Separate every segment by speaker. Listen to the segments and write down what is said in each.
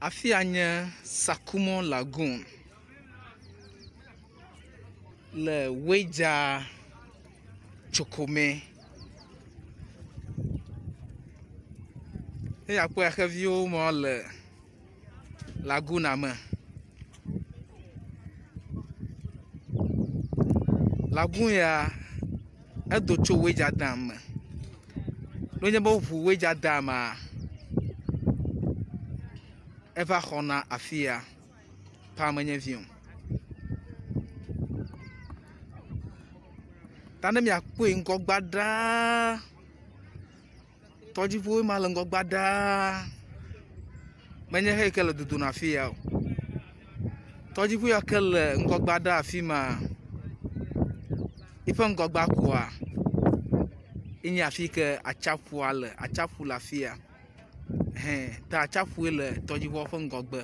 Speaker 1: Afi ya nye Sakumɔ lagun le Weija tsokomɛ. Ne akpɔa xeviwo ma le laguna me. Lagun ya edo tso Weija dam me. Nenye be woŋu Weija dama eva xɔna afi ya pa menye vi o. Ta ne miakpɔe ŋgɔgbea ɖaa, tɔdziŋue ma le ŋgɔgbea ɖaa. Menye xeyi ke le dodom le afi ya o. Tɔdziŋu ya ke le ŋgɔgbea ɖaa afi ma, yiƒe ŋgɔgbea koa enye afi yi ke atsiaƒua le. Atsiaƒu le afi ya hɛ ta atsiaƒue le tɔdziŋua ƒe ŋgɔgbe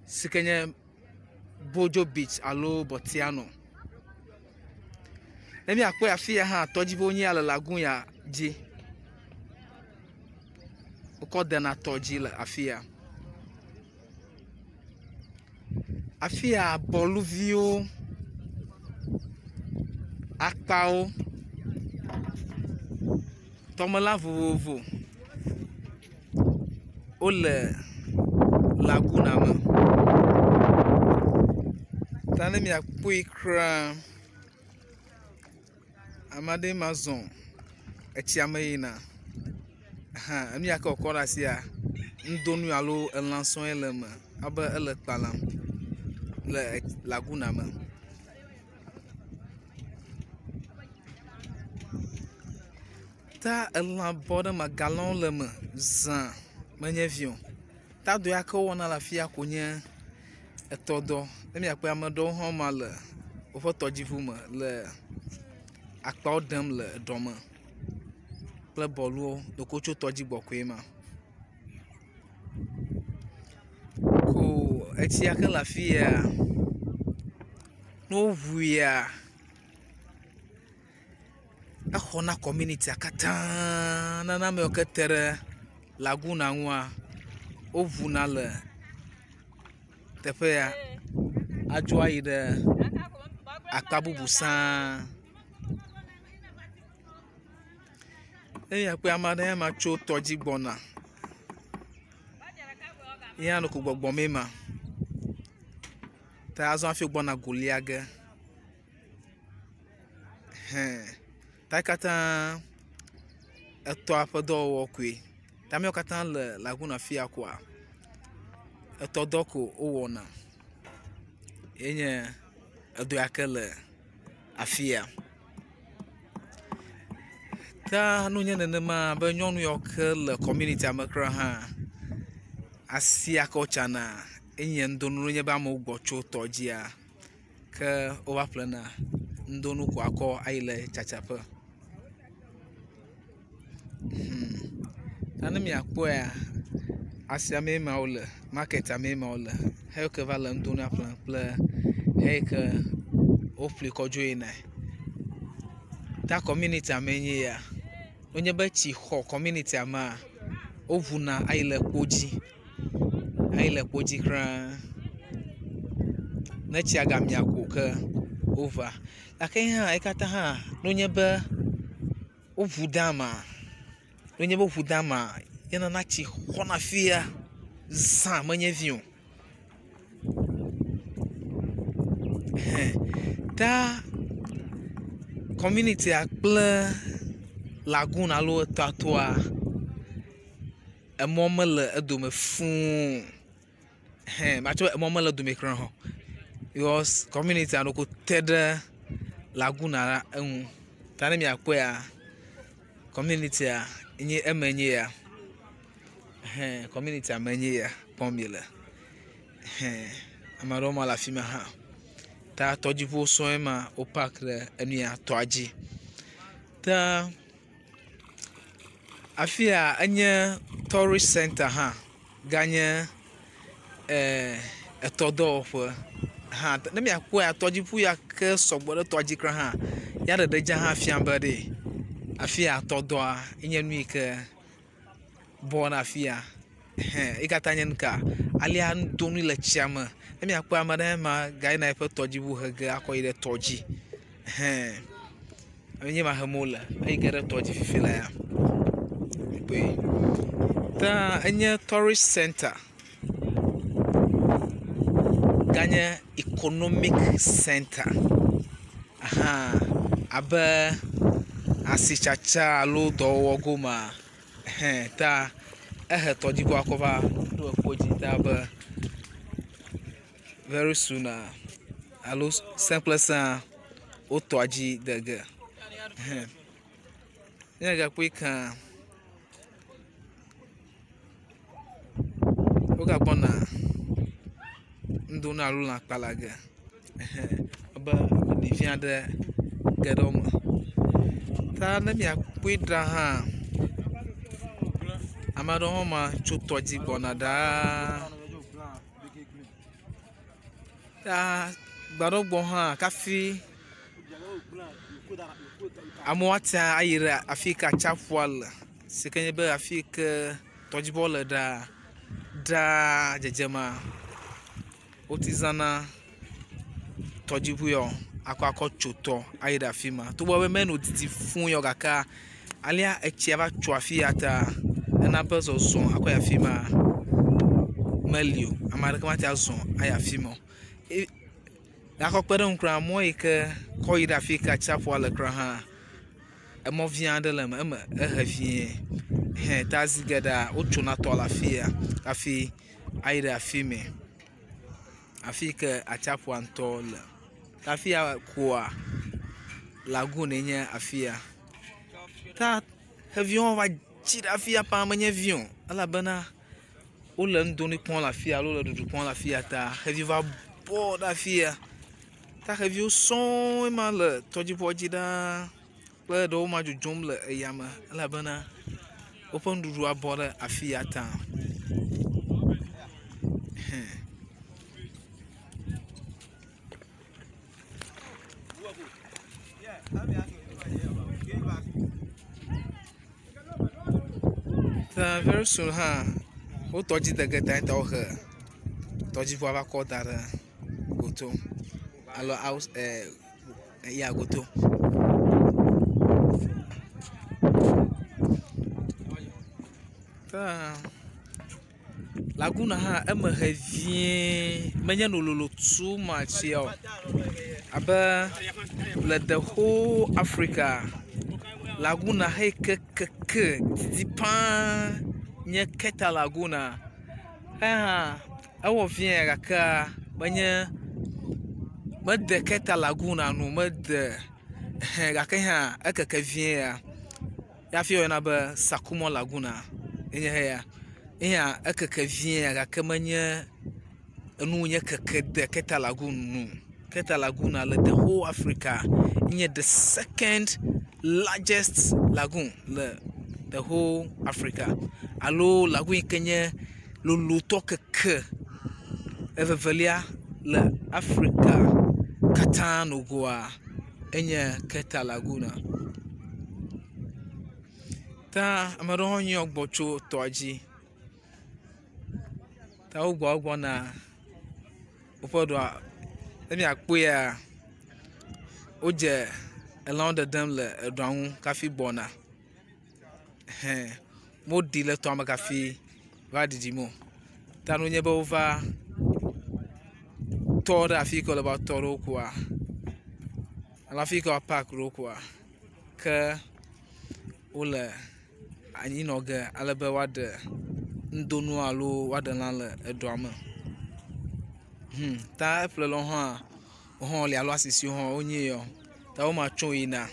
Speaker 1: si ke nye Bodzo bitsi alo Bortianor. Ne míakpɔe afi ya hã tɔdziŋue nye ya le lagun ya dzi. Wokɔ dena tɔ dzi le afi ya. Afi ya bɔluviwo, akpawo, tɔmela vovovo wole laguna me. Ta ne miakpɔe kura, ame aɖee ma zɔ etsia me yina. Hã enu ya ke wòkɔ ɖe asia, nudonui alo elã sɔe le eme abe ele kpalam le laguna me. Ta elã bɔ ɖe eme, galɔ̃wo le eme za menye vi o. Ta dɔ ya ke wowɔna le afi ya koe nye etɔdɔ. Ne miakpɔe ame ɖewo hã ma le woƒe tɔdziŋu me le akpawo ɖem le ɖɔ me kple bɔluwo ɖeko wotso tɔdzi gbɔ koe ma. Ko etsi ya ke le afi ya, ne woŋuia, exɔ na kɔminitia katã nana ame yiwo ke te ɖe laguna ŋua, woŋuna le teƒe ya adzo ayi ɖe akpa bubu sãa. Eya kpɔe ame aɖe ma tso tɔdzi gbɔna. Ye hã ɖeko gbɔgbɔmee ma. Ta azɔ hafi gbɔna go lia ge. Hɛ ta katã etɔa ƒe dɔwɔwɔ koe. Ta ame yiwo katã le laguna fi ya koa, etɔdɔ ko wowɔna. Yenye edɔ ya ke le afi ya. Ta ne wonye nenema be nyɔnu yawo ke le kɔminitia me kura hã, asi ya ke wotsana enye nudonu nenye be amewo gbɔ tso tɔ dzia, ke wova ƒlena nudonu ko akɔ ayi le tsatsaƒe. Hmm. Ta ne miakpɔea, asia mee ma wole, maketia mee ma wole. Xeyi ke va le nudonua ƒlem kple xeyi ke woƒli kɔ dzo yinae. Ta kɔminitia mee nye ya. Nenye be tsi xɔ kɔminitia mea, woŋuna ayi le kpodzi. Ayi le kpodzi kura. Ne tsia gamia ko ke wova. Gake hã yi katã hã nenye be woŋu dama, nenye be woŋu dama, enana tsi xɔna fia zã menye vi o. Hɛ ta kɔminitia kple lagun alo etɔa toa, emɔ mele edome fũu o. Hɛ matsɔ emɔ mele edome kura o because kɔminitia ɖeko te ɖe laguna la eŋu. Ta ne miakpɔea, kɔminitia nye eme nye ya. Hɛ kɔminitia me nye ya kpɔm miele. Hɛ ame aɖewo ma le afi ma hã. Ta tɔdziŋuwo sɔe ma wo pak ɖe enu ya tɔa dzi. Ta afi ya enye tɔurist sɛnta hã ganye etɔdɔwɔƒe hã. Ne miakpɔea tɔdziŋu ya ke sɔgbɔ ɖe tɔa dzi kura hã ya ɖeɖe dze hã fia be ɖe afi ya tɔdɔa enye nu yi ke. bɔ ɖe afi ya. Hẽ yi katã nye nu ka alea nudonui le tsia me. Ne miakpɔ ame aɖe ma gayina eƒe tɔdziŋu he ge akɔ yi ɖe tɔ dzi. Hẽ enye ma hem wole eyi ge ɖe tɔ dzi fifi lea. Mikpɔe. Ta enye tourist center ganye economic center hã abe asitsatsa alo dɔwɔwɔ gomea hẽ ta ehe tɔdziŋua kɔ va ɖo ekpo dzi ta be very soon alo sẽ kple sẽa wotɔa dzi de ge. Hẽ ne egakpɔe kea wogagbɔna nudonu alo lã kpala ge. Hẽ be ɖevi aɖe ge ɖe wo me. Ta ne miakpɔe ɖa hã ame aɖewo hã ma tso tɔ dzi gbɔna ɖaa. Ta gbaɖegbe hã kafi amewo ate ayi ɖe afi yi ke atsiaƒua le si ke nye be afi yi ke tɔdziŋua le ɖaa ɖaa dzedzema woti zãna tɔdziŋu yawo akɔ akɔ tso tɔ ayi ɖe afi ma. Togbɔ be menɔ didi fũu ya o gakea alea etsia va tso afi ya ta ena be zɔzɔ akɔ yi afi ma meli o. Ame aɖeke mate azɔ ayi afi ma o. E gakɔ kpe ɖe eŋu kura mɔ yi ke kɔ yi ɖe afi yi ke atsiaƒua le kura hã emɔ vi aɖe le eme eme ehe vie. Hẽ ta zi geɖea wotsona tɔ le afi ya hafi ayi ɖe afi mɛ. Afi yi ke atsiaƒua ŋutɔ le. Afi ya koa lagoon nye afi ya. Ta xeviwo va tsi ɖe afi ya paa menye vi o elabena wole nudonui kpɔm le afi ya alo le ɖuɖu kpɔm le afi ya ta xevi va bɔ ɖe afi ya. Ta xeviwo sɔŋ ma le tɔdziŋua dzi ɖaa kple ɖewo ma dzodzom le eya me elabena woƒe nuɖuɖua bɔ ɖe afi ya ta. Hẽ. Ta very soon hã wo tɔdzi de ge ta ta wohe tɔdziŋua va kɔ da ɖe goto alo aus ya goto. Ta laguna hã eme he vie menye no lolo too much ya o. Abe le the whole Africa laguna he ke keke didi paa nye Keta laguna. Ehã ewɔ vie gake menye mede Keta laguna nu mede hẽ gake hã ekeke vie ya. Hafi woyɔna be Sakumo laguna enye heya. Eya ekeke vie gake menye enu nye keke de Keta lagoon nu. Keta laguna le the whole Africa nye the second largest lagoon le the whole Africa alo lagoon yi ke nye lolotɔ keke evevelia le Africa katã nogoa enye Keta laguna. Ta ame aɖewo hã nyɔ gbɔ tso tɔa dzi. Ta wogbɔ wogbɔna woƒe ɖɔa ne miakpɔea wodze elãwo ɖeɖem le eɖɔa ŋu hafi gbɔna. Hẽ woɖi le tɔa me hafi va ɖiɖim o. Ta ne wonye be wova tɔ ɖe afi yi ke wole be woatɔ ɖo koa alo afi yi ke woa park ɖo koa ke wole anyinɔ ge ale be woaɖe nudonu alo woaɖe lã le eɖɔa me. Ta eƒlelawo hã wo hã woli alo asisiwo hã wonye yawo. Ta woma tso yina.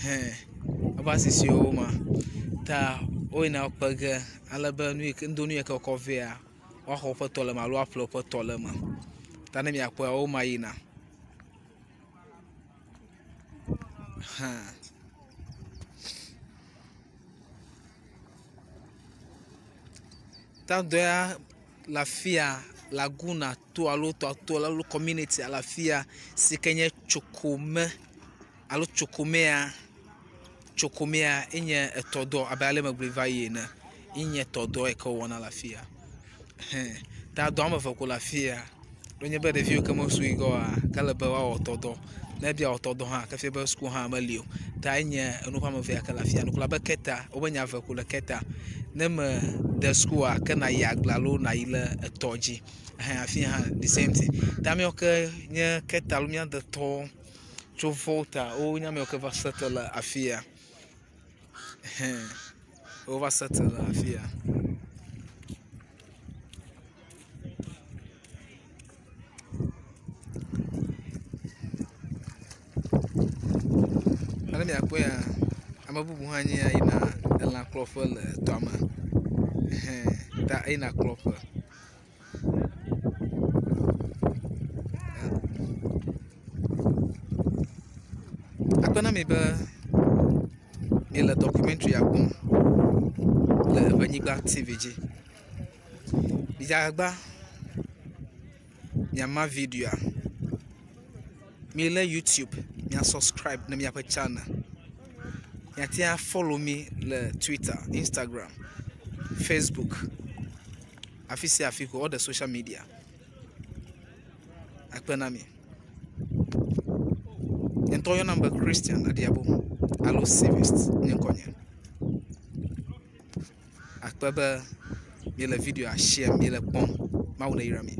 Speaker 1: Hẽ woƒe asisiwo ma. Ta woyina kpe ge ale be nu yi ke nudonu yi ke wokɔ vɛa woaxɔ woƒe tɔ le eme alo woaƒle woƒe tɔ le eme. Ta ne miakpɔa woma yina. Hẽ. Ta dɔ ya le afi ya laguna to alo tɔa to alo community le afi ya si ke nye Tsokome alo Tsokomea. Tsokomea enye etɔdɔ abe ale megblɔe va yi ene. Ye nye tɔdɔ yi ke wowɔna le afi ya. Hẽ ta dɔ woame eve ko le afi ya. Nenye be ɖevi yiwo ke mesu yi ge oa, ke ele be woawɔ tɔdɔ. Ne ebia wɔ tɔdɔ hã, ke fia be suku hã meli o. Ta enye enu ƒe ame eve ya ke le afi ya. Nuklɔ abe keta, wobe nya eve ko le keta. Ne mede sukua ke nayi agble alo nayi le etɔ dzi. Hẽ afi ya hã the same thing. Ta ame yiwo ke nye keta alo mía detɔwo tso Volta wonye ame yiwo ke va settle le afi ya. Hẽ wova settle le afi ya. Ale miakpɔea, ame bubu hã nye ya yina elã kplɔƒe le tɔa me. Ɛhɛ̃ ta eyina kplɔƒe. Akpe na mi be miele dɔkumentri ya kpɔm le Eŋenyigba TV dzi. Midze agbagba miama videoa. Milé YouTube mia subscribe ne míaƒe channel. Miate ŋu afollow mí le Twitter, Instagram, Facebook, afi sia afi ko all the social media. Akpe na mi. Nye ŋutɔ woyɔnam be Christian Adiabo alo Civist nye ŋkɔnye. Akpe be miele videoa share miele kpɔm. Mawu neyra mi.